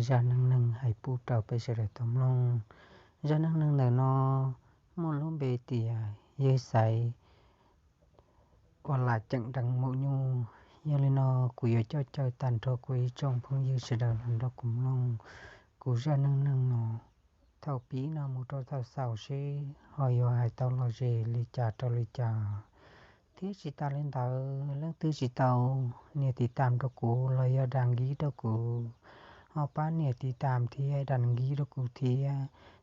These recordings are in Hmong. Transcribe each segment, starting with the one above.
zaj neej neeg hais pub rau peb sawv daws tau mloog. Zaj neej neeg ntawm no muaj lub npe tias yawg Xaiv uas lam ceem deev maum nyuj. Yog li no kuv yuav coj caw tag nrho kuv ib tsoom phooj ywg sawv daws los nrog kuv mloog kuv zaj neej neeg no thaum pib no mus rau thaum xaus seb ho yuav hais tau lom zem li cas rau li cas. Thiab tsis tas li ntawd, leej twg tsis tau nias tiv tam rau kuv los yog das nkib rau kuv, ho pab nias tiv tam thiab das nkib rau kuv thiab.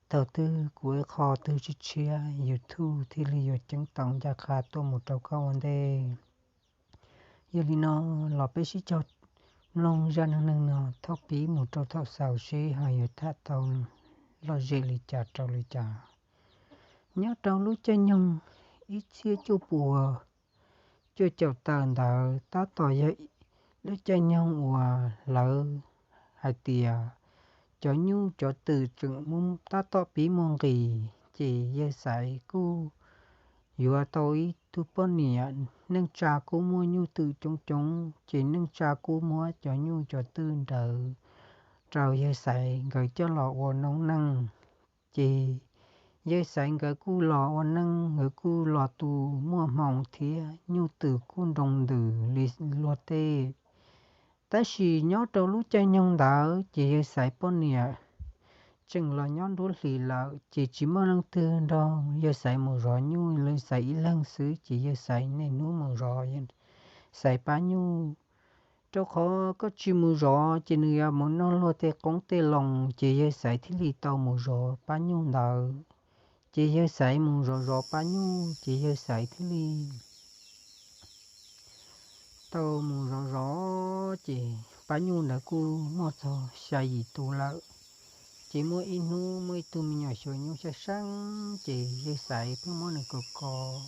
Thaum twg kuv ib qho twg tshiab tshiab, YouTube thiaj li yuav ceeb toom ncaj qha tuaj mus rau koj ua ntej. Yog li no los peb sib cog mloog zaj neej neeg no thaum pib mus rau thaum xaus seb ho yuav tham tau lom zem li cas rau li cas. Nyob rau lub caij nyoog ib txhiab cuaj puas cuaj caum tawm ntawd tab tom yog lub caij nyoog uas lawv hais tias cov nyuj cov twm tseem tab tom pib muaj nqis, ces yawg Xaiv kuj yuav tau ib tug poj niam. Neej tsa kuj muaj nyuj twm coob coob, ces neej tsa kuj muab cov nyuj cov twm ntawd rau yawg Xaiv nkawd coj los ua noob neej. Ces yawg Xaiv nkawd kuj los ua neej, nkawd kuj los tu muaj hmoo thiab, nyuj twm kuj nroo ntws li luag tej. Tab sis nyob rau lub caij nyoog ntawd ces yawg Xaiv poj niam tseem los nyob nruab hlis lawm, ces tsis muaj leej twg nrog yawg Xaiv mus zov nyuj, yawg Xaiv ib leeg xwb, ces yawg Xaiv niaj hnub mus zov Xaiv pab nyuj. Rau qhov koj tsis mus zov ces nws yuav mus noj luag tej qoob tej loo, ces yawg Xaiv thiaj li tau mus zov pab nyuj ntawd. Ces yawg Xaiv mus zov zov pab nyuj, ces yawg Xaiv thiaj li tau mus zov zov, ces pab nyuj ntawd kuj muaj txog xya yim tus lawm. Ces muaj ib hnub muaj ib tug me nyuam xyaum nyuj xab seeb, ces yawg Xaiv pheej muab nws kos kos,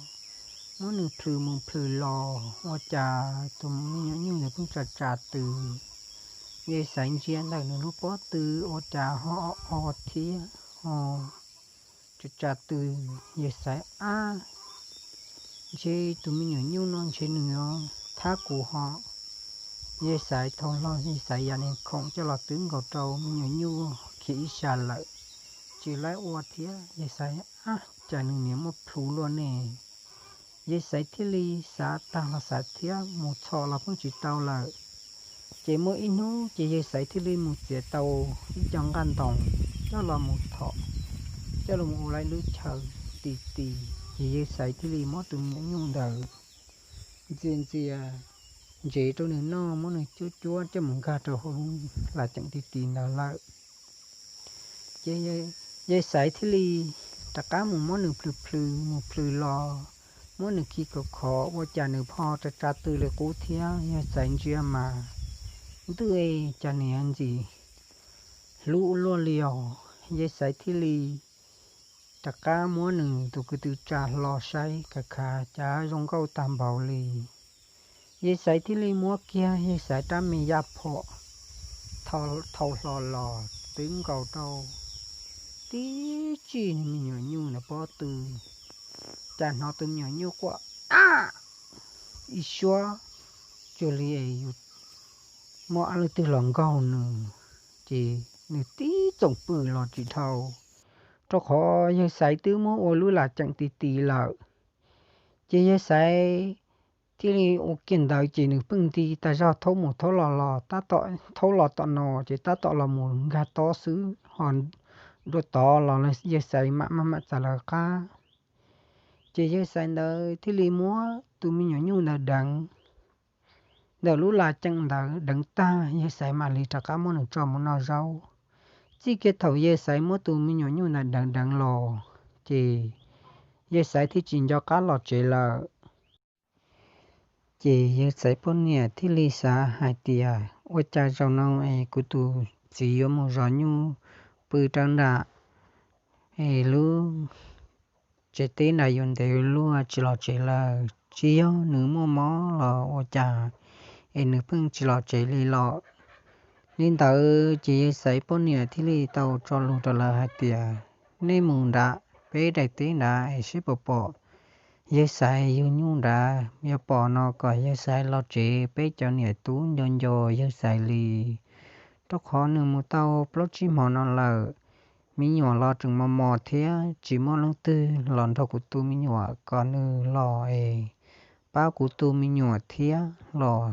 muab nws plhws mus plhws los, ua cas tus me nyuam nyuj ntawd pheej tsa tsa tw. Yawg Xaiv ntsia ntawm nws lub pob tw ua cas ho o thiab ho tsa tsa tw. Yawg Xaiv ab, ntshe tus me nyuam nyuj no ntshe nws thab kuv ho. Yawg Xaiv thau hlo yawg Xaiv yam niag khoom coj los twb nkaus rau me nyuam nyuj khiav ib sab lawm, tsis laib ua thiab. Yawg Xaiv ab, cas nws niam muaj plhu luaj ne. Yawg Xaiv thiaj li xav tag los xav thiab, mus txhom los pheej tsis tau lawm. Ces muaj ib hnub ces yawg Xaiv thiaj li mus txiav tau ib co nqaj ntoo coj los mus thom, coj los mus ua lub chaw ti ti. Ces yawg Xaiv thiaj li muab tus me nyuam nyuj ntawd ntxias ntxias ntsev rau nws noj, muab nws cuab cuab coj mus nkag rau hauv lub laj ceem ti ti ntawd lawm. Ces yawg Xaiv thiaj li rov qab mus muab nws plhws plhws mus plhws los, muab nws khi khov khov, ua cas nws pho tsa tsa tw li qub thiab. Yawg Xaiv ntsia mas ntws, cas niag ntxim hlub luaj li os. Yawg Xaiv thiaj li rov qab muab nws tus kwv tw tsa hlo saib, khav khav cas zoo nkauj tag npaum li. Yawg Xaiv thiaj li muab kiag yawg Xaiv rab me yaj phom thau hlo los twb nkaus rau tib tsi me nyuam nyuj ntawd pob tw. Cas hnov tus me nyuam nyuj quaj ab ib suab, cuag li yus muaj leej twg los nkaug nws, ces nws tib txoom pw los tsis dhau, rau qhov yawg Xaiv twb muab ua lub laj ceem ti ti lawm. Ces yawg Xaiv thiaj li ua kiag ntawd ces nws pheej nti tas zog thaub mus thaub los los tab tom thaub los tom no ces tab tom los mus nkag tob xwb, ho dua tod los yawg Xaiv mam maj mam txav lawv qab. Ces yawg Xaiv ntawd thiaj li muab tus me nyuam nyuj ntawd deev ntawm lub laj ceem ntawd, deev tag yawg Xaiv mam li rov qab muab nws tso mus noj zaub. Txij kiag thaum yawg Xaiv muab tus me nyuam nyuj ntawd deev deev los, ces yawg Xaiv thiaj tsis nco qab los tsev lawm. Ces yawg Xaiv poj niam thiaj li xav hais tias ua cas zaum no es kuv tus txiv yuav mus zov nyuj pw rau nram es lub tsev teb nram yus ntev luaj tsis los tsev lawm, tsis yog nws muaj mob los ua cas es nws pheej tsis los tsev li los. Li ntawd ces yawg Xaiv poj niam thiaj li tau tso lus rau lawv hais tias nej mus nram peb daim teb nrad es seb puas pom yawg Xaiv yug nyuj nrad, yog pom no kom yawg Xaiv los tsev, peb cov niam tub nco nco yawg Xaiv li. rau qhov nws mus tau plaub tsib hmo no lawm, me nyuam los tseem mos mos thiab tsis muaj leej twg los nrog kuv tus me nyuam kom nws los es pab kuv tus me nyuam thiab los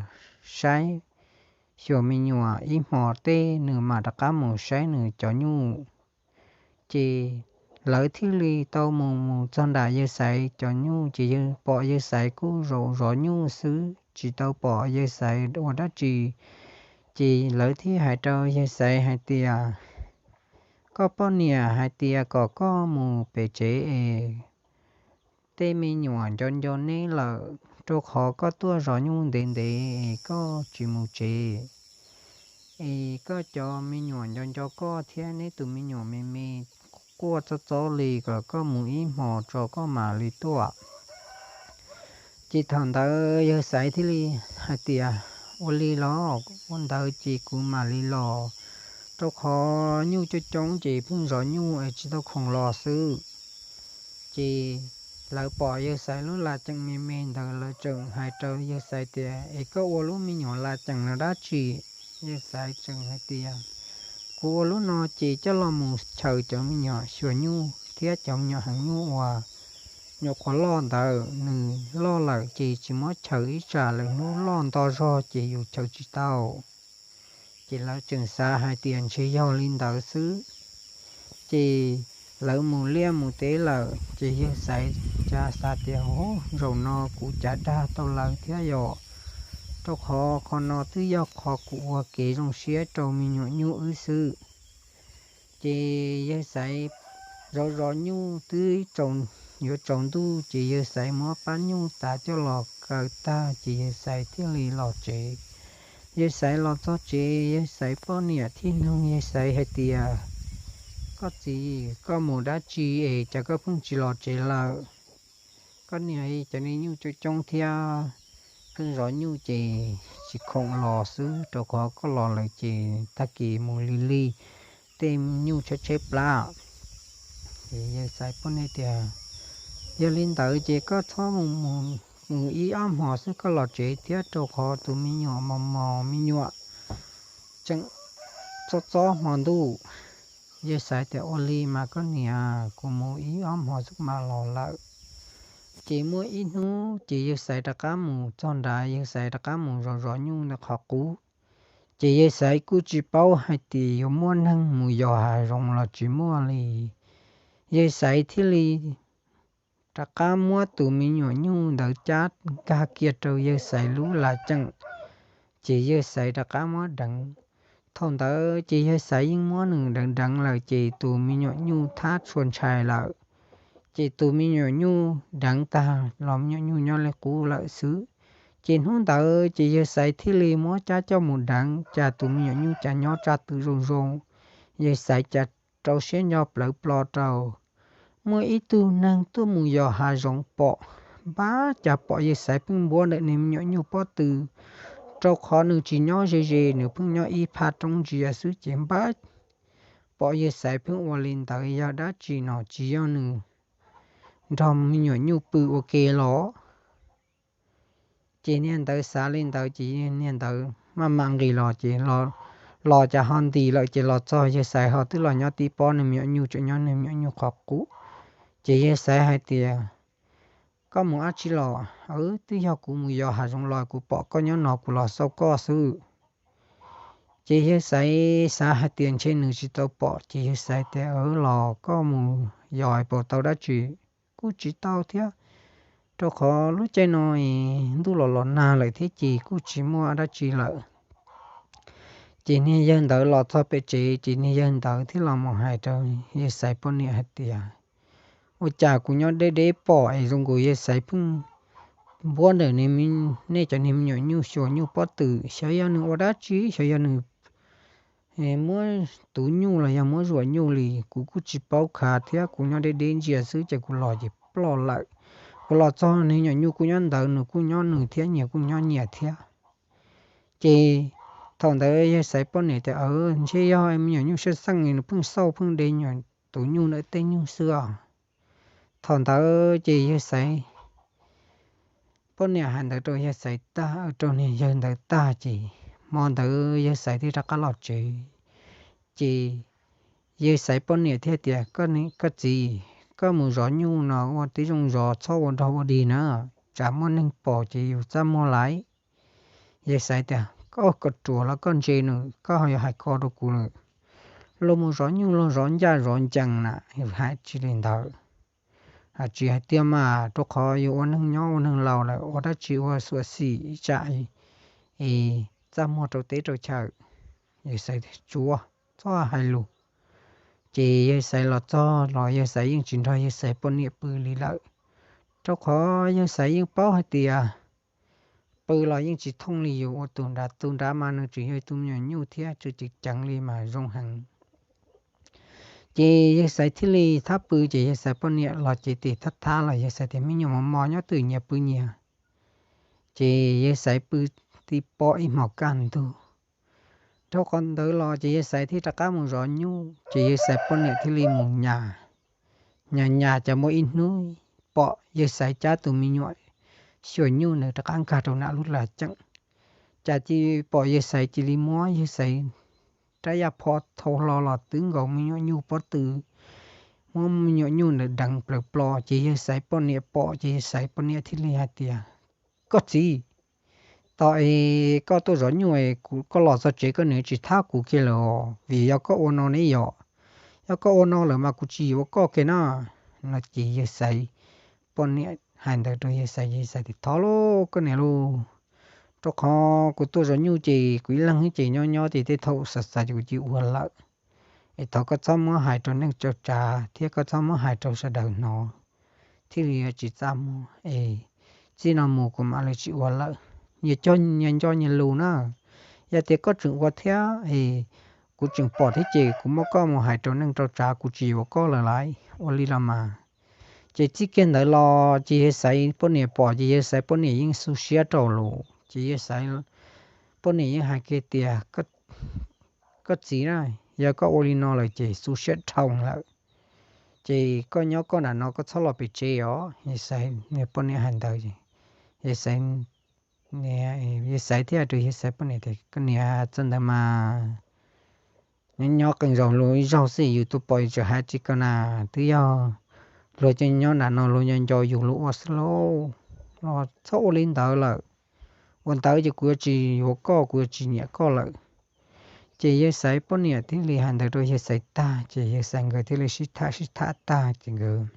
saib xyuas me nyuam ib hmos tej nws mam rov qab mus saib nws cov nyuj. Ces lawv thiaj li tau mus mus txog nram yawg Xaiv cov nyuj, ces yawg pom yawg Xaiv kuj zaum zov nyuj xwb, tsis tau pom yawg Xaiv ua dab tsi. Ces lawv thiaj hais rau yawg Xaiv hais tias, koj poj niam hais tias kom koj mus pem tsev es tej me nyuam nco nco neb lawm, rau qhov koj tuaj zov nyuj ntev ntev es koj tsis mus tsev, es koj cov me nyuam nco nco koj thiab neb tus me nyuam me me quaj txob txob li, kom koj mus ib hmos tso koj mam li tuaj. Ces thaum ntawd yawg Xaiv thiaj li hais tias, ua li los ua ntawd ces kuv mam li los, rau qhov nyuj coob coob ces pheej zov nyuj es tsis tau khoom los xwb. Ces lawv pom yawg Xaiv lub las ceem me me ntawd lawv tseem hais rau yawg Xaiv tias, es koj ua lub me nyuam las ceem no dab tsi? Yawg Xaiv tseem hais tias, kuv ua lub no ces coj los mus chaws cov me nyuam xyuas nyuj thiab cov me nyuam heev nyuj uas nyuam qhuav loj ntawd, nws loj lawm ces tsis muab chaws ib tsam lwm hnub loj nto zog ces yus chaws tsis tau. Ces lawv tseem xav hais tias ntshe yog li ntawd xwb. Ces lawv mus liaj mus teb lawm ces yawg Xaiv cav xav tias, ub, zaum no kuv cav dag tau lawv thiab yom, rau qhov qhov no twb yog qhov kuv ua kev zoo siab rau me nyuam nyuj wb xwb. Ces yawg Xaiv zov zov nyuj twb yuav tsaus ntuj ces yawg Xaiv muab pab nyuj tas coj los kaw tag ces yawg Xaiv thiaj li los tsev. Yawg Xaiv los txog tsev, yawg Xaiv poj niam thiaj nug yawg Xaiv hais tias, koj txiv, koj mus dab tsi es cas koj pheej tsis los tsev lawm? Koj niam, cov niag nyuj coob coob thiab pheej zov nyuj ces tsis khoom los xwb, rau qhov koj los lawm ces tag kis mus lig lig tej nyuj tsheb tsheb plab. Ces yawg Xaiv poj niam tias, yog li ntawd ces koj txhob mus, mus ib ob hmos xwb koj los tsev thiab, rau qhov tus me nyuam mos mos me nyuam tseem txob txob hmo ntuj. Yawg Xaiv tias, ua li mas koj niam, kuv mus ib ob hmos xwb kuv mam los lawm. Ces muaj ib hnub ces yawg Xaiv rov qab mus txog nrad, yawg Xaiv rov qab mus zov zov nyuj ntawm qhov qub. Ces yawg Xaiv kuj tsis paub hais tias yuav muaj neeg mus yos hav zoov los tsis muaj li. Yawg Xaiv thiaj li rov qab muab tus me nyuam nyuj ntawd cab nkag kiag rau yawg Xaiv lub las ceem, ces yawg Xaiv rov qab muab deev. Thaum ntawd ces yawg Xaiv yeej muab nws deev deev lawm ces tus me nyuam nyuj thab tshua ntshai lawm. Ces tus me nyuam nyuj deev tag los me nyuam nyuj nyob li qub lawm xwb. Ces hnub ntawd ces yawg Xaiv thiaj li muab cab coj mus deev, cas tus me nyuam nyuj cas nyob tsa twm zoo zoo. Yawg Xaiv cas rau siab nco plawv plo rau. Muaj ib tug neeg tuaj mus yos hav zoov pom, npab cas pom yawg Xaiv pheej npuab ntawm niag me nyuam nyuj pob tw, rau qhov nws tsis nyob ze ze, nws pheej nyob ib phaj roob ntsia xwb ces npab pom yawg Xaiv pheej ua li ntawd, yog dab tsi no, tsis yog nws nrog me nyuam nyuj pw ua ke los? Ces niag ntawd xav li ntawd ces niag ntawd maj mam nqis los ces los cas ho ntis lawm ces los txog yawg Xaiv ho twb los nyob tib pob, nws me nyuam nyuj tseem nyob nws me nyuam nyuj qhov qub. Ces yawg Xaiv hais tias, koj mus dab tsi los? Wb, twb yog kuv mus yos hav zoov los kuv pom koj nyob no kuv los xauj koj xwb. Ces yawg Xaiv xav hais tias ntshe nws tsis tau pom ces yawg Xaiv tias, los koj mus yos puas tau dab tsi? Kuj tsis tau thiab, rau qhov lub caij no ntuj los los nag lawm thiab ces kuj tsis muaj dab tsi lawm. Ces niag yawg ntawd los txog pem tsev ces niag yawg ntawd thiaj los mus hais rau yawg Xaiv poj niam hais tias, ua cas kuv nyob deb deb pom es zoo nkaus yawg Xaiv pheej npuab ntawm nej cov niag me nyuam nyuj xyuas nyuj pob tw, xyov yog nws ua dab tsi, xyov yog nws muab tuv nyuj los yog muab zuam nyuj li, kuv kuj tsis paub khav thiab, kuv nyob deb deb ntsia xwb ces kuv los ces ploj lawm. Kuv los txog niag nyuam nyuj kuj nyob ntawd, nws kuj nyob nws thiab, nyias kuj nyob nyias thiab. Ces thaum ntawd yawg Xaiv poj niam tias, ntshe yog me nyuam nyuj xwj xeej nws pheej xauj pheej de nyuam tuv nyuj ntawm tej nyuj xwb os. Thaum ntawd ces yawg Xaiv poj niam hais ntawd rau yawg Xaiv tag, rau niag yawg ntawd tag ces hmo ntawd yawg Xaiv thiaj rov qab los tsev. Ces yawg Xaiv poj niam thiaj tias, Koj txiv, koj mus zov nyuj no ua tib zoo zov, txhob ua dog ua dig na, tsam muaj neeg pom ces yus txaj muag lawm. Yawg Xaiv tias, Koj ruam los koj ntse nws, koj ho yuav hais ko rau kuv lawm. Luag mus zov nyuj luag zov ncaj zov ncees na, yus hais tsis li ntawd. Hais tsis hais tiag mas, rau qhov yus ua neeg nyob ua neeg laus lawm, ua dab tsi ua xyuam xim ib tsam es txaj muag rau teb rau chaw. Yawg Xaiv tsuav txhob hais lus. Ces yawg Xaiv los txog los yawg Xaiv yeej tsis nrog yawg Xaiv poj niam pw li lawm, rau qhov yawg Xaiv yeej paub hais tias pw los yeej tsis thooj li yus ua tus nrad, tus nrad mas nws tseem yog tus me nyuam nyuj thiab, tseem ceev li mas zoo heev. Ces yawg Xaiv thiaj li thab pw, ces yawg Xaiv poj niam los cev tes thab thab los yawg Xaiv tias, Me nyuam mos mos nyob twm nyias pw nyias. Ces yawg Xaiv pw tib pob ib hmos kaj ntug. Dhau qhov ntawd los ces yawg Xaiv thiaj rov qab mus zov nyuj, ces yawg Xaiv poj niam thiaj li mus nyas, nyas nyas cas muaj ib hnub pom yawg Xaiv cab tus me nyuam xyuas nyuj ntawd rov qab nkag rau nram lub laj ceem. Cas cia pom yawg Xaiv cia li muab yawg Xaiv rab yaj pho thau hlo los twb nkaus me nyuam nyuj pob tw, muab me nyuam nyuj ntawd deev plaws plo. Ces yawg Xaiv poj niam pom, ces yawg Xaiv poj niam thiaj li hais tias, Koj txiv, tos es koj tuaj zov nyuj, koj los txog tsev koj niam tsis thab kuv kiag lawm, vim yog koj ua no ne yom? Yog koj ua no lawm mas kuv tsis yuav koj kiag na. No ces yawg Xaiv poj niam hais ntawd rau yawg Xaiv, yawg Xaiv tias, Thov lauj koj niam lauj, rau qhov kuv tuaj zov nyuj ces kuv ib leeg ces nyob nyob ces tej thaum xav xav ces kuv cia ua lawm. Es thov koj txhob muab hais rau neej rau tsav thiab koj txhob muab hais rau sawv daws hnov, thiaj li yuav tsis txaj muag es txij no mus kuv mam li tsis ua lawm. Nyias cog nyias nco nyias lus na. Yog tias koj tseem ua thiab es kuv tseem pom thiab ces kuv muab koj mus hais rau neej rau tsav, kuv tsis yuav koj lawm lauj, ua li los mas. Ces txij kiag ntawd los ces yawg Xaiv poj niam pom ces yawg Xaiv poj niam yeej xu siab rau lawm, ces yawg Xaiv poj niam yeej hais kiag tias, Koj txiv na, yog koj ua li no lawm ces xu siab dhau lawm, ces koj nyob koj nram no koj txhob los pem tsev os. Yawg Xaiv poj niam hais ntawd, yawg Xaiv, yawg Xaiv thiaj rau yawg Xaiv poj niam tias, Koj niam, txawm ntawd mas nyob nyob qee zaus luag ib zaug xwb yus tuaj pom yus tseem hais tsis koj na, twb yog luag cov nyob nram no luag nco nco yus luag ua xwb lauj, los txhob ua li ntawd lawm. Ua ntawd ces kuv yuav tsis yuav koj, kuv yuav tsis nyiam koj lawm. Ces yawg Xaiv poj niam thiaj li hais ntawd rau yawg Xaiv tag ces yawg Xaiv nkawd thiaj li sib tham sib tham tag ces nkawd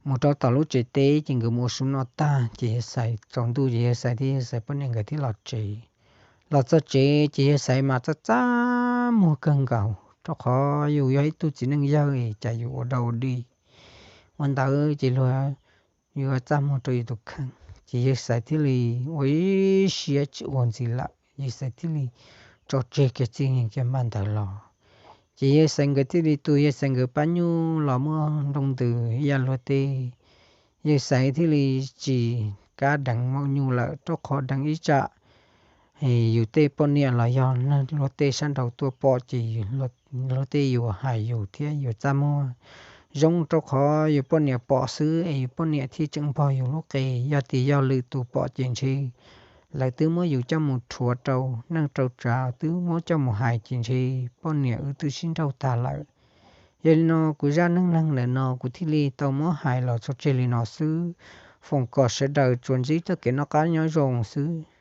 mus rau tom lub tsev teb ces nkawd mus ua su noj tag ces yawg Xaiv tsaus ntuj ces yawg Xaiv thiab yawg Xaiv poj niam nkawd thiaj los tsev. Los txog tsev ces yawg Xaiv mas txaj txaj muag kawg nkaus rau qhov yus yog ib tug txiv neej yawg es cas yus ua dog ua dig. Ua ntawd ces luag yuav txaj muag rau yus tus kheej ces yawg Xaiv thiaj li ua ib siab tsis ua ntxiv lawm, yawg Xaiv thiaj li tso tseg kiag txij kiag npaj ntawd los. Ces yawg Xaiv nkawd thiaj li tu yawg Xaiv nkawd pab nyuj los muaj nroo ntws ib yam luag tej. Yawg Xaiv thiaj li tsis kam deev maum nyuj lawm rau qhov deev ib tsam yus tej poj niam los yog luag tej sab nraud tuaj pom ces luag tej yuav hais yus thiab yuav txaj muag zoo rau qhov yus poj niam pom xwb es yus poj niam thiaj tseem npog yus lub qe. Yog tias yog lwm tus pom ces ntshe lawv twb muab yus coj mus rhuav rau neej rau tsav, twb muab coj mus hais ces ntshe poj niam wb twb sib nrauj tag lawm. Yog li no kuv zaj neej neeg ntawm no kuv thiaj li tau muab hais los tso tseg li no xwb, foom kom sawv daws tsuas ntsib txoj kev noj qab nyob zoo xwb.